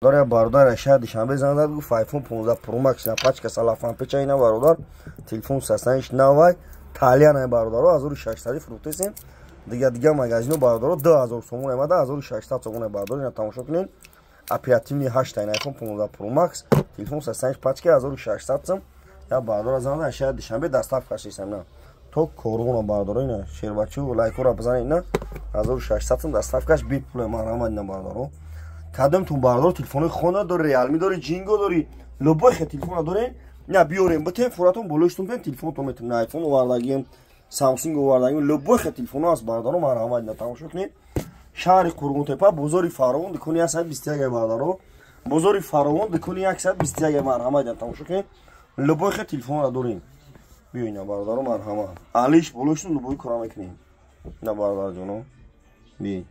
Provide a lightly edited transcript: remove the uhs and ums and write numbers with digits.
Дора бародар, шаҳр Душанбе занг зад, гуфт, iPhone 15 Pro Max на пачка салафан печа. Ина, бародар, телефон састаниш навай Талиян, бародаро, 1600 фурӯхтесем. Дига магазино, бародаро, 2000 сомон омада, 1600 сомон, бародар. Ина тамошо кунед, оперативный 8, ина iPhone 15 Pro Max, телефон састаниш пачка 1600 сом. Я бародара занг зад, шаҳр Душанбе доставка шесам на то корона, бародаро. Ина шербачу лайкора бизанед. Ина 1600 сом, доставкаш бепула, марҳамат. Ина, бародаро, кадомтон, бародор, телефони хона дори, Реалми дори, Ҷинго дори, любой хе телефона дорен, на биёрем, битем, фуратон болоштон кунем, телефонтон метем. На айфон овардагием, Самсунг овардагием, любой хе телефоно аст, бародаро, марҳамат. На тамошо кунед, шаҳри Қурғонтепа, бозори Фаровон, дукони 121, бародаро, бозори Фаровон, дукони 121, марҳамат. На тамошо кунед, любой хе телефонро дорем. Биёина, бародаро, марҳамат, алиш болоштон любой кора мекунем. На, бародарҷоно, биёин.